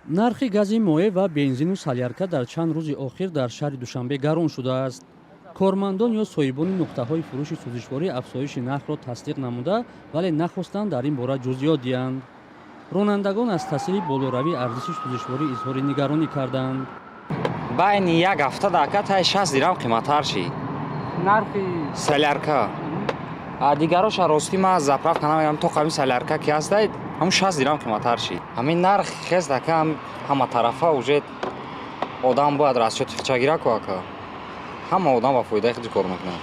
Нархи гази моеъ ва бензину солярка дар чанд рӯзи охир дар шаҳри Душанбе гарон шудааст. Кормандон ё соҳибони нуқтаҳои фурӯши сӯзишворӣ афзоиши нархро тасдиқ намуда, вале нахостанд дар ин бора ҷузъиёт диҳанд. Ронандагон аз таъсири болоравии арзиши сӯзишворӣ изҳори нигаронӣ карданд. Байни як ҳафта дака таи 60 дирам қиматтар шид. Нархи солярка. А дигароша, ростӣ, ман заправка намегам, то қами солярка ки ҳастай, ҳамун 60 дирам қиматтар шид. Ҳамин нарх хез дака, ҳама тарафа уже одам бояд расчёти хича гира ку, ака. Ҳама одам ба фоидаи худи кор мекунад.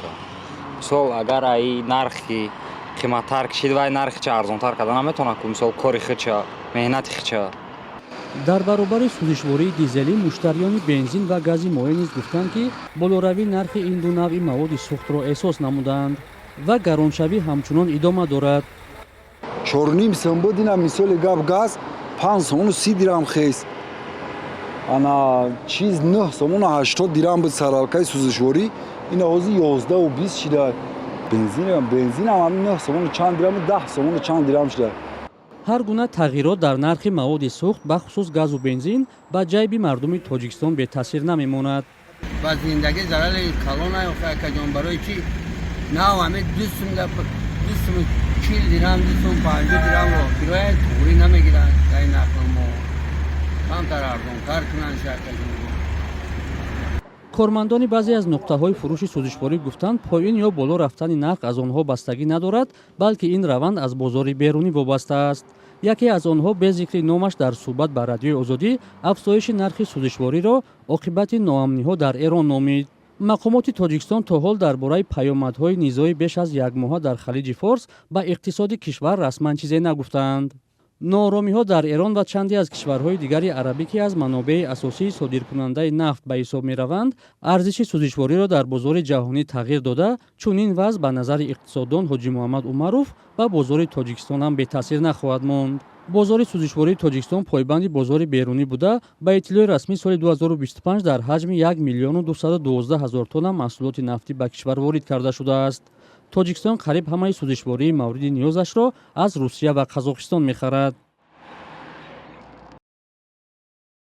Мисол, агар аи нархи қиматтар кишид, вай нархи ча арзонтар карда наметавонад ку, мисол, кори хича, меҳнати хича. Дар баробари сӯзишвории дизелӣ муштариёни бензин ва гази моеъ низ гуфтанд, ки болоравии нархи ин ду навъи маводи сӯхтро эҳсос намуданд ва гароншавӣ ҳамчунон идома дорад. 4,5 сом буд, ина, мисоли гап, газ 5 сомону 30 дирам хес, ана чиз 9 сомону 80 дирам буд, соляркаи сӯзишворӣ, ина ҳозир 11,20 шида. Бензинам ҳамин 9 сомону чанд дирам, 10 сомону чанд дирам шида. Ҳар гуна тағйирот дар нархи маводи сӯхт, бахусус газу бензин, ба ҷайби мардуми Тоҷикистон бетаъсир намемонад. Ба зиндагӣ зарари калон наёфта, акаҷон. Барои чӣ нав ҳамин 2 сум, 2 суму 40 дирам, 2 сум 50 дирамро кироя туғрӣ намегиранд. Дар ин нархро мо камтар арзонтар кунанд, акаҷон. Кормандони баъзе аз нуқтаҳои фурӯши сӯзишворӣ гуфтанд, поин ё боло рафтани нарх аз онҳо бастагӣ надорад, балки ин раванд аз бозори берунӣ вобаста аст. Яке аз онҳо бе зикри номаш дар суҳбат ба Радиои Озодӣ афзоиши нархи сӯзишвориро оқибати ноамниҳо дар Эрон номид. Мақомоти Тоҷикистон то ҳол дар бораи паёмадҳои низои беш аз якмоҳа дар Халиҷи Форс ба иқтисоди кишвар расман чизе нагуфтаанд. Нооромиҳо дар Эрон ва чанде аз кишварҳои дигари арабӣ, ки аз манобеи асосии содиркунандаи нафт ба ҳисоб мераванд, арзиши сӯзишвориро дар бозори ҷаҳонӣ тағйир дода, чунин вазъ, ба назари иқтисоддон Ҳоҷи Муҳаммад Умаров, ба бозори Тоҷикистон ҳам бетаъсир нахоҳад монд. Бозори сӯзишвории Тоҷикистон пойбанди бозори берунӣ буда, ба иттилои расмӣ, соли 2025 дар ҳаҷми 1 миллиону 212 ҳазор тонна маҳсулоти нафтӣ ба кишвар ворид карда шудааст. Тоҷикистон қариб ҳамаи сӯзишвории мавриди ниёзашро аз Русия ва Қазоқистон мехарад.